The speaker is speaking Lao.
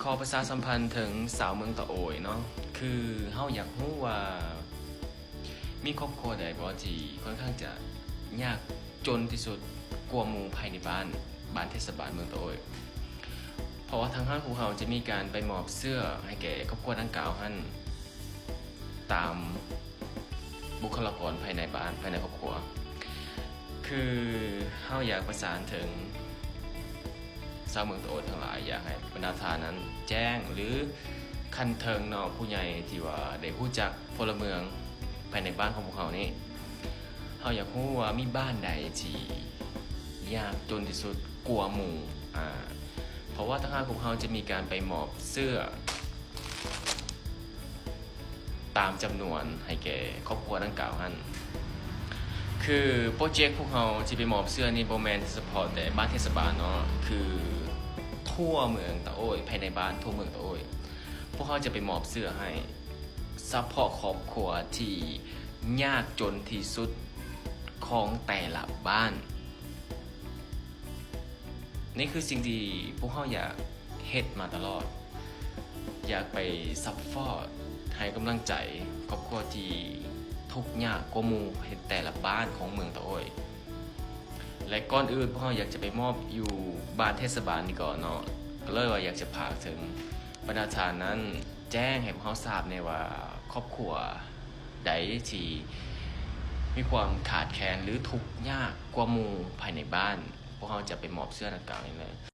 ຂໍປະຊາສຳພັນເຖິງຊາວເມືອງຕະໂອ້ຍເນາະ, ຄືເຮົາຢາກຮູ້ວ່າມີຄອບຄົວໃດບໍ່ທີ່ຄ່ອນຂ້າງຈະຍາກຈົນທີ່ສຸດກວ່າໝູ່ພາຍໃນບ້ານ, ບ້ານເທດສະບານເມືອງຕະໂອ້ຍ. ເພາະວ່າທາງຮ້ານຂອງເຮົາຈະມີການໄປມອບເສື້ອໃຫ້ແກ່ຄອບຄົວດັ່ງກ່າວຫັ້ນ ຕາມບຸກຄະລາກອນພາຍໃນບ້ານ, ພາຍໃນຄອບຄົວ. ຄືເຮົາຢາກປະສານເຖິງຊາວເມືອງຕະໂອ້ຍທັງຫຼາຍ, ຢາກໃຫ້ບັນດາທ່ານນັ້ນແຈ້ງ ຫຼື ຂັ້ນເທິງເນາະ, ຜູ້ໃຫຍ່ທີ່ວ່າໄດ້ຮູ້ຈັກພົນລະເມືອງພາຍໃນບ້ານຂອງພວກເຮົານີ້, ເຮົາຢາກຮູ້ວ່າມີບ້ານໃດທີ່ຍາກຈົນທີ່ສຸດກວ່າໝູ່, ອາ ເພາະວ່າທາງຮ້ານຂອງເຮົາຈະມີການໄປມອບເສື້ອ ຕາມຈຳນວນໃຫ້ແກ່ຄອບຄົວດັ່ງກ່າວຫັ້ນ. ຄືໂປຣເຈັກພວກເຮົາທີ່ໄປມອບເສື້ອນີ້ບໍ່ແມ່ນສະເພາະແຕ່ບ້ານເທດສະບານເນາະ, ຄືທົ່ວເມືອງຕະໂອ້ຍ, ພາຍໃນບ້ານທົ່ວເມືອງຕະໂອ້ຍ, ພວກເຮົາຈະໄປມອບເສື້ອໃຫ້ສະເພາະຄອບຄົວທີ່ຍາກຈົນທີ່ສຸດຂອງແຕ່ລະບ້ານ. ນີ້ຄືສິ່ງທີ່ພວກເຮົາຢາກເຮັດມາຕະຫຼອດ, ຢາກໄປຊັບພອດ, ໃຫ້ກຳລັງໃຈຄອບຄົວທີ່ທຸກຍາກກວ່າໝູ່ໃນແຕ່ລະບ້ານຂອງເມືອງຕະໂອ້ຍ. ແລະ ກ່ອນອື່ນພວກເຮົາຢາກຈະໄປມອບຢູ່ບ້ານເທດສະບານນີ້ກ່ອນເນາະ, ກໍເລີຍວ່າຢາກຈະຝາກເຖິງບັນດາທ່ານນັ້ນ ແຈ້ງໃຫ້ພວກເຮົາຊາບແດ່ວ່າຄອບຄົວໃດທີ່ມີຄວາມຂາດແຄນ ຫຼື ທຸກຍາກກວ່າໝູ່ພາຍໃນບ້ານ, ພວກເຮົາຈະໄປມອບເສື້ອດັ່ງກ່າວນີ້ເລີຍ.